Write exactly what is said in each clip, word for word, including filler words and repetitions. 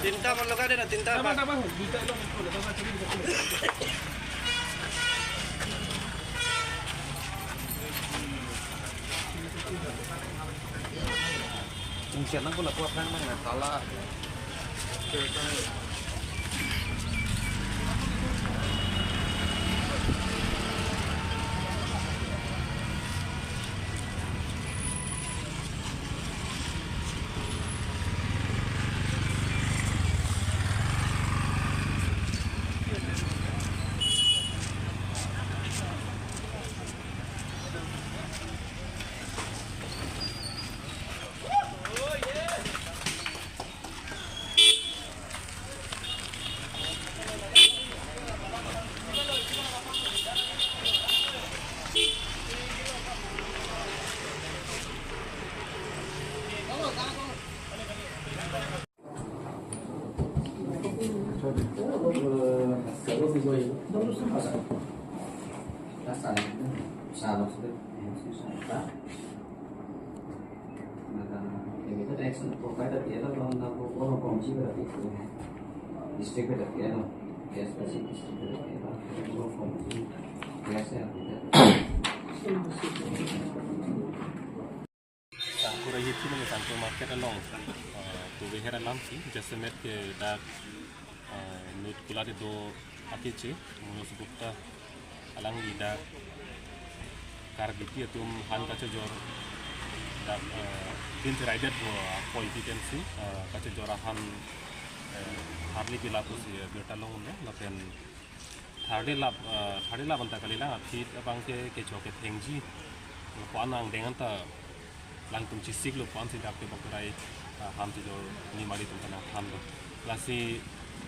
তিনটা আমার লোক আছে না, তিনটা। Ingsian nang pula kuat nang nang tala. Sangkur ahi thim ni Sangkur market along, eh, tuve her alam si, jasemet ke dak, eh, nut kulat do akeche, Manoj Gupta alangli dak Karbipi atum han kachejor dak, eh, din raidet bo apoipi pensi, eh, kachejor ahan, eh, harli pila pusi, eh, birta longlo, lapen tharli lap, eh, tharli lap anta kalilang aphi abang ke kechok kethengji. Ko-an angdeng anta langtum chesik lo ko-an si dak tebok rai, eh, ham chejor ni mari tum tanang than lo. Lasi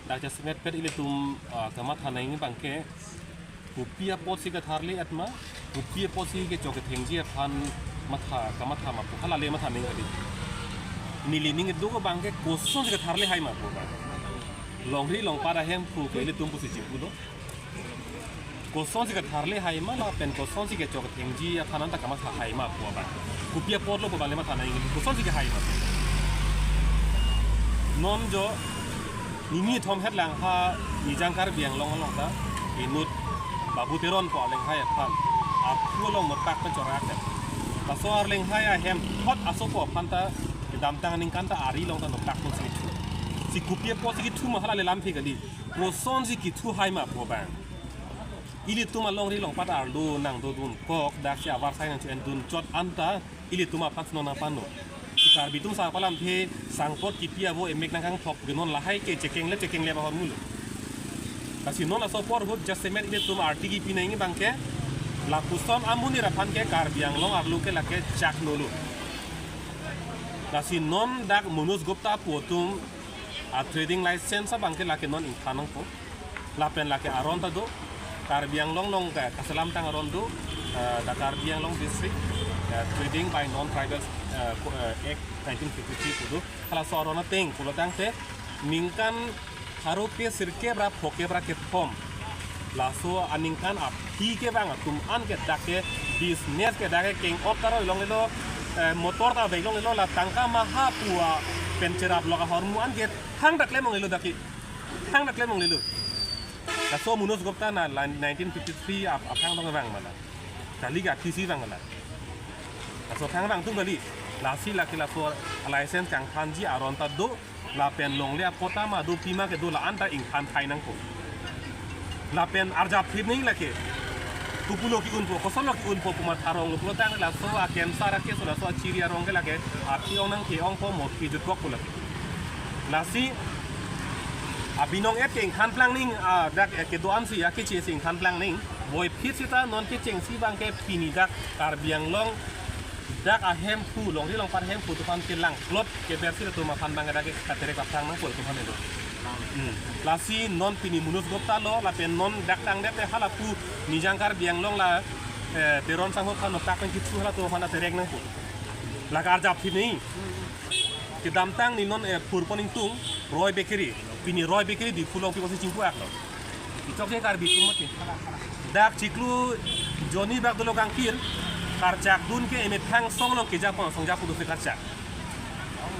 dak jasemet pet ilitum, eh, kamatha nangji abang ke kopi apotsi katharli et ma, kopi apotsi kechok kethengji aphan matha, kamatha ma pu hala le matha nangji kali. Neli ning do abang ke kosonsi katharli hai ma pu abang. Longri longpat ahem pu ke ilitum pusi chipulo. Kosonsi katharli hai ma lapen kosonsi kechok kethengji aphan anta kamatha hai ma pu abang. Kopi apotlo pu abang le matha nangji, kosonsi kehai ma. Non jo nini thom het lang ha Nijang Karbi Anglong along ta inut Babu Teron pu alenghai aphan aphu along notak pen chora akan. Laso alenghai ahem thot asopo aphan ta kedamtang aningkan ta ari along ta notak pen si kethu. Si kopi apotsi kethu ma hala le lamthe kali. Kosonsi kethu hai ma pu abang. Ilitum alongri longpat arlo nangdodun kok, daksi avarsai nangcho-endun chot anta ilitum aphan si non nangpano. Si Karbi atum sa palamthe sangpot kipi avo emek nangkangthok ke non lahai ke chekeng le chekeng le bahor mulo. Lasi non laso apor ahut jasemet ilitum arti kipi nangji abang ke lapuson amonit aphan ke Karbi Anglong arlo ke lake chak nolo. Lasi non dak Manoj Gupta pu atum a trading license abang ke lake non ingthan nangpo. Lapen lake aron ta do, Karbi Anglong along ke kaselamtang aron do, eh, the Karbi Anglong District, eh, Trading by Non-Tribal, eh, Co-, eh, Act nineteen fifty-three pu do. Halaso aron ateng pulo tangte ningkan pharo kre sirkep ra phokep ra kethom. Laso aningkan aphi ke abang atum an ke dak ke business ke dak ke keng-ot ta roi longlelo, eh, motor ta bag longlelo, la tangka maha pu apen cherap lok ahormu an ke thangta klem longlelo dak ke. Thangta klem longlelo. Laso Manoj Gupta na la nineteen fifty-three ap-, aphrang tong vang ma la. Kali ke aphi si vang la. Laso aphrang vang atum kali. Lasi lake laso license kangthanji aron ta do. Lapen longle apot ma do pima ke do la-an ta ingthan thai nangpo. Lapen arjap thip nangji lake. Kopulo ke-unpo, kosonlo ke-unpo pu matha rong lo pulo tangte laso a-cancer a-case laso achiri arong ke lake aphi ong nangke-ongpo mo pijut kok pu lake. Lasi Abinong et ke ingthan plang ning, ah, dak, eh, kedo-an si, ya, keche si ingthan plang ning. Boiphit sita non kechengsi abang ke pini dak Karbi Anglong dak ahemphu, longri longpat ahemphu atum aphan kelangklot keber si atum aphan abang dak ke katerek aphrang nangpo atum aphan do. Hmm. Lasi non pini Manoj Gupta lo, lapen non dak tangdet te hala pu Nijang Karbi Anglong la, eh, Teron Sangho aphan noktak pen kithu hala atum aphan terek nangpo. La karjap thi ni. Kedamtang ni non, eh, purpon ingtung Roy Bakery. Pini Roy Bakery Diphu along pi kosi chingpu aklo. Ichok je Karbi atum mati. Dak chiklo jonni bak dolo kangkir, karchak dun ke emethang song along keja pon song ja pudu si karchak.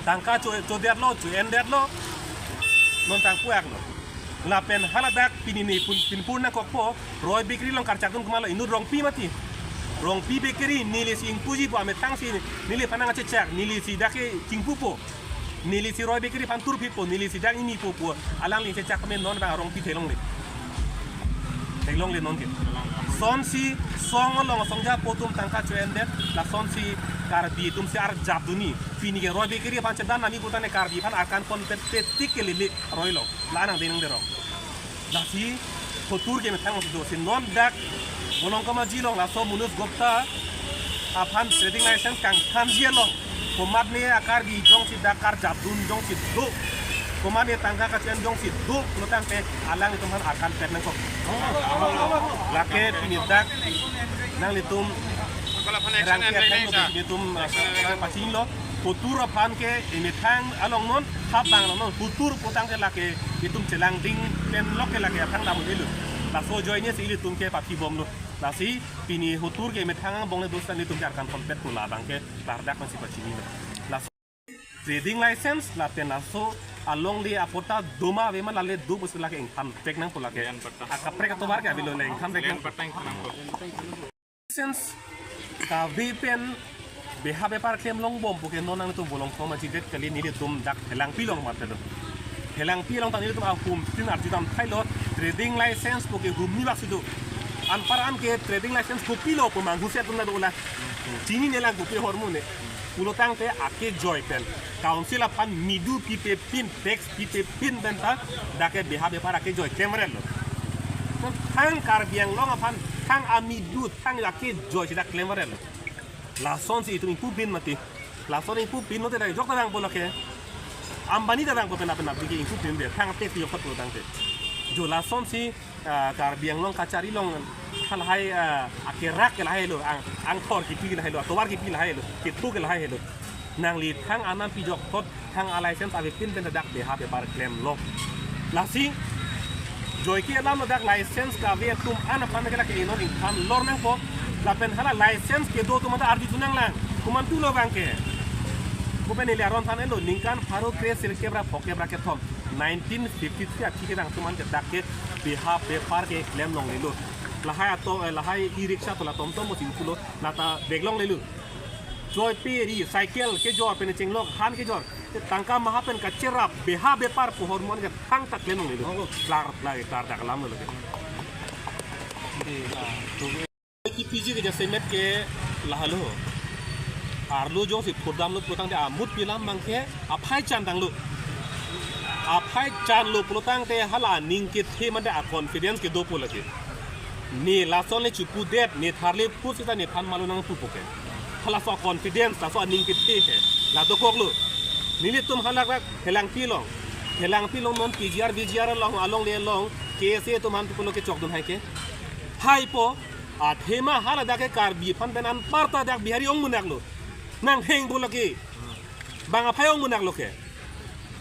Tangka cho, chodetlo, cho-endetlo. Non tangpu aklo. Lapen hala dak pini ni pun, pinpur nangkokpo, Roy Bakery along karchak dun komatlo, inut Rongpi mati. Rongpi Bakery, neli si ingpuji pu amethang si, neli aphan nangchechak, neli si dak ke chingpupo. Neli si Roy Bakery aphan turphitpo, neli si dak nimi po pu, alangli chechak amen non abang Rongpi theklongle. Theklongle non ke. Lasonsi, song along song ja po atum tangka cho-endet, lasonsi Karbi atum si arjap dun ni. Pini ke Roy Bakery aphan chedan nami putane Karbi aphan arkan ponpet petik ke lili Roy lo. La nang denang derong. Lasi hotur ke methang si do si non dak Bolong Komaji along laso Manoj Gupta aphan trading license kangthanji along. Komatne a-Karbi jongsi dak karjap dun jongsi do. Komatne tangka kachen jongsi do. Pulotangte alanglitum aphan arkan pet nangkok. Lake pini dak nanglitum Kalau aphan action erang and ke training sa. Nanglitum, uh, pachinglo. Hotur aphan ke emethang along non, hap abang along non, hotur pulotangte lake itum chelang ding pen lok ke lake aphan dam delu. Laso ajoine si ilitum ke pathi bomlo. Lasi pini hotur ke emethang angbong le do si nanglitum ke arkan ponpet pu labang ke klardak nangsi pachini. Laso trading license lapen laso alongle apatta doma ave ma lale do pusi lake ingthan pek nangpo lake. Land patta. Akaprek atovar ke avelo le ingthan pek nang. Land patta ingthan nangpo. License kave pen beha bepar klem longbom pu ke non nangtum Bolong Komaji det kali, nelitum dak Phelangpi along mat do. Phelangpi along ta nelitum ahum tin arju dam thailo, trading license pu ke humni bak si do. Anpar an ke trading license kopilo pu manghu si atum ta dolang. Chinine lang kopi ahormu ne. Pulotangte akejoi pen council aphan midu pipe pin, tax pipe pin pen ta dak ke beha bepar akejoi klemrelo. Thang Karbi Anglong aphan thang amidu thang akejoi si dak klemrelo. Lasonsi itum ingpu pin mati. Lason ingpu pin mati dak jok ta dang po lake. Ambani ta dang po penap penap pi ke ingpu pin de. Thang tax jok ta pulotangte. Jo lasonsi, ah, Karbi Anglong kachari along halahai, ah, akerak ke lahai lo, ang, angthor kipi ke lahai lo, atovar kipi lahai lo, kethu ke lahai lo. Nangli thang anam pi jokthot thang a-license ave pin pen dak beha bepar klemlo. Lasi joike alam lo dak license kave atum an aphan ke lake non ingthan lor nangpo. Lapen hala license kedo atum ta arju tu nanglang. Komantu lo abang ke. Kopen neli aron than-etlo ningkan pharo kre sirkep ra phokep ra kethom. Nineteen fifty-three athi kedang atum an ke dak ke beha bepar ke klem longlelo. Lahai ato, eh, lahai e-rickshaw tola tomtom mo singkulo, lata bag longlelo. Joipe ri cycle kejor pen chenglok han kejor. Tangka maha pen kacherap beha bepar pu ahormu an ke thangta klem longlelo. Oh. Klar, klar, klar dak alam lo ke. Kipiji ke jasemet ke lahelo. Arlo jongsi phurdamlo pulotangte amut pi alam abang ke aphai chan tanglo. Aphai chanlo pulotangte hala aning kethe mate a-confidence kedo pu lake. Ne lason le chipudet, ne tharle pu sita nephan malo nangpupo ke. Halaso a-confidence, laso aning kethe ke. La dokoklo. Nelitum halak rak Phelangpi along. Phelangpi along non P G R, V G R along, alongle along, K S A atum an pulo kechokdun hai ke. Haipo, athema hala dak ke Karbi aphan pen anparta dak Bihari ong munak lo. Nangheng pulo ke. Bang aphai ong munak lo ke.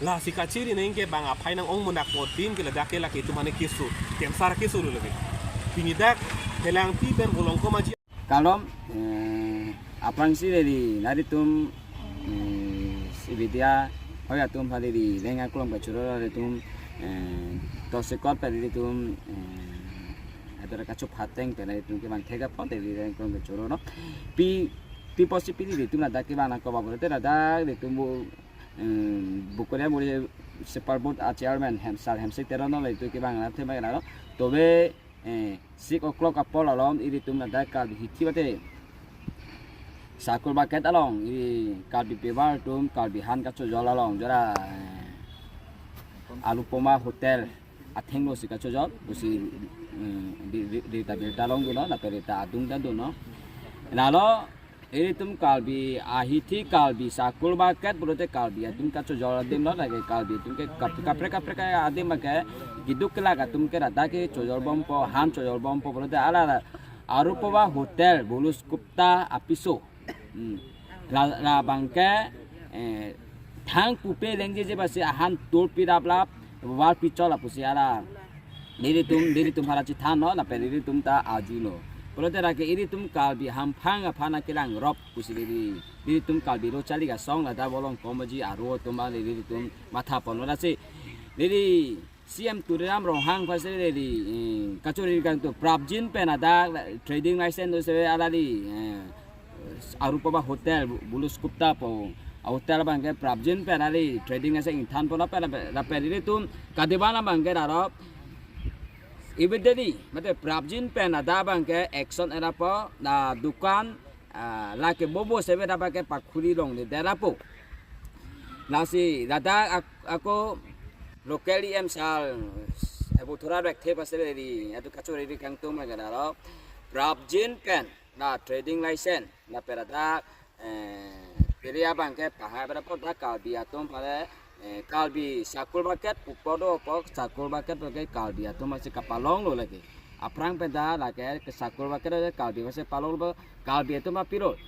Lasi kachiri neng ke bang aphai nang ong munak po tin ke ladak ke lake itum ane keso. Kemsar keso lo lake. Pini dak Phelangpi pen Bolong Komaji. Kalom, eh, aphrangsi dei nelitum, eh, si Vidya, hoi atum pha dei Leng Aklong kachoro dei atum, eh, tosekot pha dei atum, eh, adara kacho phateng pha dei atum kevang thek apot dei Leng Aklong kachoro no. Pi, pi posi pi dei atum ladak kevang nangkok ba pute ladak dei atum bu, eh, bukuria muri super board a-chairman Hem, Sar Hemsek Teron no dei atum kevang na thema na no. Tobe, eh, six o'clock apor alom ilitum ladak Karbi hithi mate Sakur market along ili Karbi paper atum Karbi han kachojol along jora, eh, Arupama Hotel athengno si kachojor pusi, mm, di, di, di ta birta longdunlo, lapen di ta adung ta dunlo. Lalo ilitum Karbi ahithi, Karbi sakur baket pulote Karbi atum kachojor adimlo, lake Karbi atum ke kap-, kaprek kaprek adim ke keduk kelak atum ke ladak ke chojorbompo, han chojorbompo pulote hala Arupama Hotel Bulus Gupta apiso. Hmm. La, labang ke, eh, thang pupe lengjeje basi ahan turpi daplap, wal pichol lapusi hala. Nelitum, nelitum hala chethanlo, lapen nelitum ta ajulo. Pulote lake ilitum Karbi hamphang aphan akelang rop pusi neli, nelitum Karbi Lo Charli Asong ladak Volongkom Aji aro atum nelitum mathaponlo lasi. Neli C M Tuliram Ronghang aphansi neli, eh, kachori kangtung prapjin pen ladak trading license do save alali, eh, Arupama Hotel, Bulus Gupta pu a hotel abang ke prapjin pen alali trading license ingthanpo lapen, lapen ilitum kadiban abang ke darop immediately, mate prapjin pen ladak abang ke action erapo, la dukan, ah, lake bobo save abang ke pakhuli longle derapo. Lasi ladak ak-, ako local E M sir, Ebo Thura Rekthe aphansi neli, atu kachori kangtung abang ke darop prapjin pen la trading license, lapen ladak, eh, piri abang ke pahai pada pada Karbi atum aphan, eh, Karbi sakur baket pupo dopo, sakur baket puke Karbi atum aphansi kapalonglo lake. Aphrang pen ta lake ke sakur baket ke Karbi aphansi palongpo, Karbi atum apirot.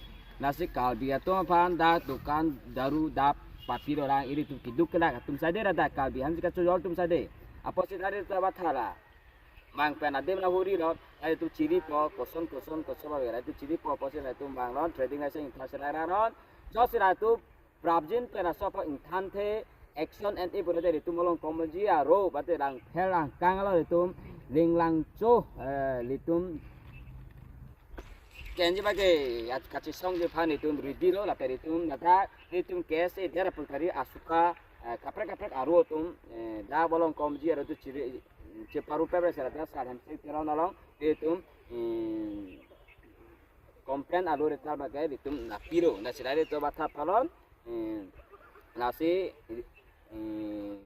Lasi Karbi atum aphan dak dukan daru dap papirot lang ilitum keduk kelak atum sade ladak Karbi hansi kachojor atum sade. Apotsi tadi tu abathala. Mang pen adim la hurilo, ilitum chiripo, koson koson koson ba ilitum chiripo, apotsi ilitum bang lon, trading license ingthan serai ra lon, josi ilitum prapjin pen laso aphan ingthanthe, action and ibu tadi ilitum Volongkom Aji aro, bate lang phel lang kanglo ilitum, ling lang cho, eh, ilitum kenji bage, at kachesongji aphan ilitum ready lo, lapen ilitum ladak, ilitum K S A dera pulkari asuka, eh, kaprek kaprek aro atum, eh, dak Volongkom Aji aro tu chiri, cheparu pepre sera dak Sar Hamsing Teron along, ilitum, eh, complain alo retar bage ilitum napiro, na sila ilitum batha palon, eh, lasi, eh,